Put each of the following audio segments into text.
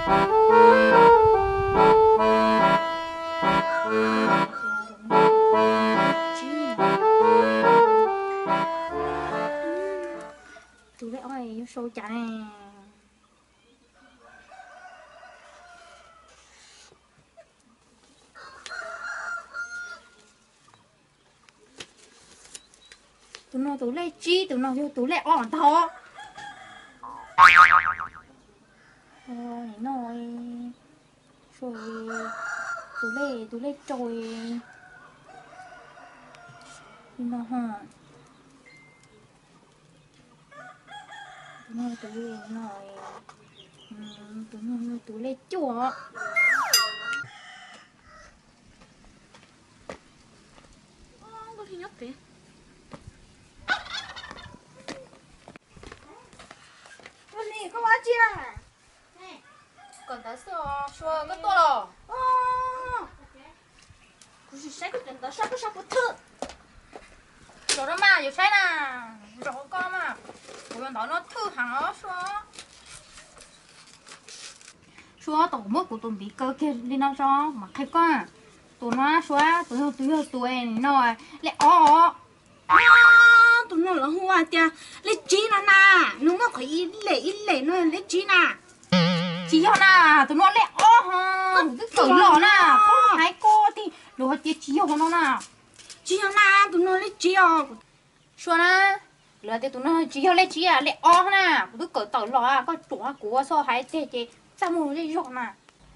Tus lej ob yuav sau cas ne? Tus no tus lej tsib, tus no yog tus lej ob ntag. Nim no, tus lej, tus lej rau li no. Tus no tus, tus no tus lej cuaj. Nkauj Hli nyob pem. Nkauj Hli, koj ua dab tsi na? Kawm ntawv xwb os Sua, koj tuaj los? Kuv sim saib koj cov ntawv saib koj saib puas thwj. Los no mas yuav saib na, zaum hauv ko mas, kuv cov ntawv no thwj heev os Sua. Sua, tos kuv muab kuv tus npiv kaw kiag li no tso mam qhia koj. Tus no Sua, tus yog, tus yog tus no lej ob. Tus no lawv hu hais tias lej tsib no na, nws muaj qhov ib lem ib lem no lej tsib na. Tsis yog na, tus no lej ob ho, kuv twb kawm los na, koj hais koj tiag, luag hais tias tsis yog no na. Tsis yog na, tus no lej tsib os. Sua na, lawv tias tus no tsis yog lej tsib, lej ob na, kuv twb kawm tawm los, koj ruam kuv ua txhob hais tiag ces txaj muag zej zog na.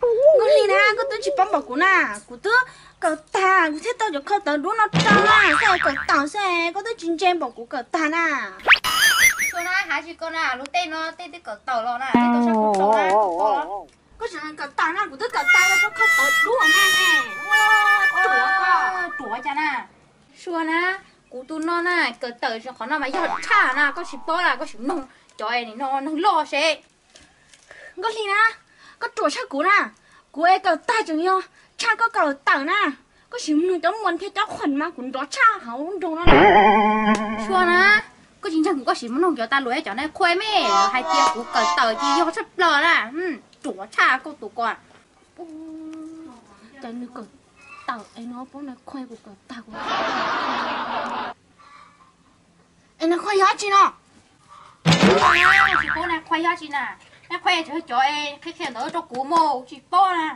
Nkauj Hli na, koj twb tsis paub npaum kuv na, kuv twb kawm tag kuv thiaj tau cov khau tawv dub no rau na, koj kawm tawm xwb koj twb tsis ntse npaum kuv kawm tag na. Sua na, hais tsis koj na, luag tej no tej twb kawm tawm los na, tej tau sab kuv tau na. Koj tseem kawm tawm na, kuv twb kawm tag los tau khau tawv dub na. Ruam cas na. Sua na, kuv tus no na, kawm tawm qhov no mas yog tshaj na, koj tsis paub na, koj sim mloog cov no neeg loj seb. Nkauj Hli na, koj ruam tshaj kuv na, kuv es kawm tag tseem yog tshaj koj kawm tawm na, koj sim mloog cov muas thiab cov khuam mas kuv nrov tshaj hauv nroog no na. Sua na, koj tsis ntseeg kuv koj sim mloog cov tas luam cov nais qhuaib me hais tias kuv kawm tawm ces yog tshaj plaws na, ruam tshaj koj tus ko. Cas nws kawm tawm es no paub nais qhuaib kuv kawm tag kuv. Es nais qhuaib yog dab tsi no? Tsis paub nais qhuaib yog dab tsi na. Nais qhuaib tseem yog cov es qhia qhia ntawv rau kuv mas kuv tsis paub na.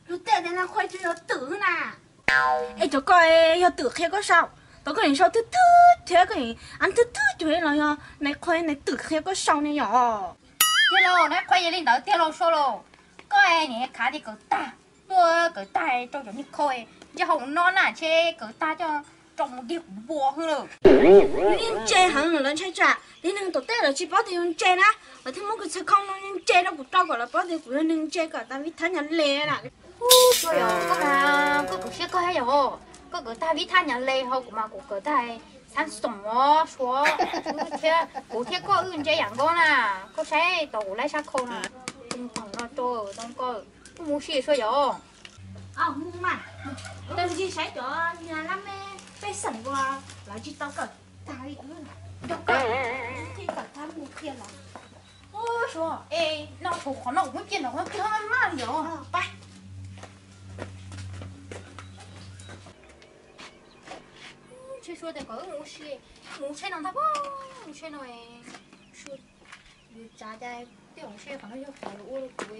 Luag tej tias nais qhuaib tseem yog twm na. Es cov ko yog twm qhia koj sau, tau koj nim sau thwj thwj thiab koj nim thwj thwj cuag los yog nais qhuaib nais twm qhia koj sau ne yom? Tiag lauj, nais qhuaib yog li ntawd tiag lauj Sua lauj. Koj nim khav tias kawm tag, tuaj kawm tag rau cov niag khau ntsej hauv no na, ntshe kawm tag coj rau mus dig kuv npua hwj lawm. Yeej ntse heev lawv ntshai tsam tib neeg tom tej lawv tsis paub tias yus ntse na, lawv thiaj muab kuv txhais khau no ntse rau kuv rau kom lawv paub tias kuv yog neeg ntse kawm tag vib thab nyav le na. Ub, Sua yog koj mas koj kawm siab kawg thiab yog, koj kawm tag vib thab nyav le ho kuv mas kuv kawm tag xab xoom os Sua. Kuv thiab koj wb ntse yam nkaus na, koj saib tau kuv laib sab khau na, tau koj mus ua si Sua yog. Mus mas, tau ncig saib cov niag lab meb pej xeem uas lawv tsis tau kawm tag li, nrog kawm, thiaj kawm tag mus qhia lawv. Ub, Sua, es no tshuav qhov no kuv muab cia ntawm qhov no kiag maj maj li os. Ntshe Sua tias kom wb mus ua si, mus ua tsheb no ntag, mus ua tsheb no, Sua, yus tsav cas tej zaum ntshe qhov no yog qhov ua rau kuv.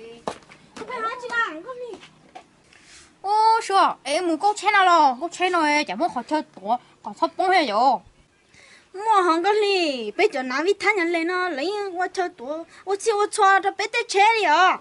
Ub, Sua, es mus kauj tsheb no los, kauj tsheb no cas muab qhov chaw tuav kom txhob poob thiab yom? Muaj hov Nkauj Hli, peb cov nav vij thab nyav le no lawv yeej ua chaw tuav ua txhij ua txhua rau peb tej tsheb li os.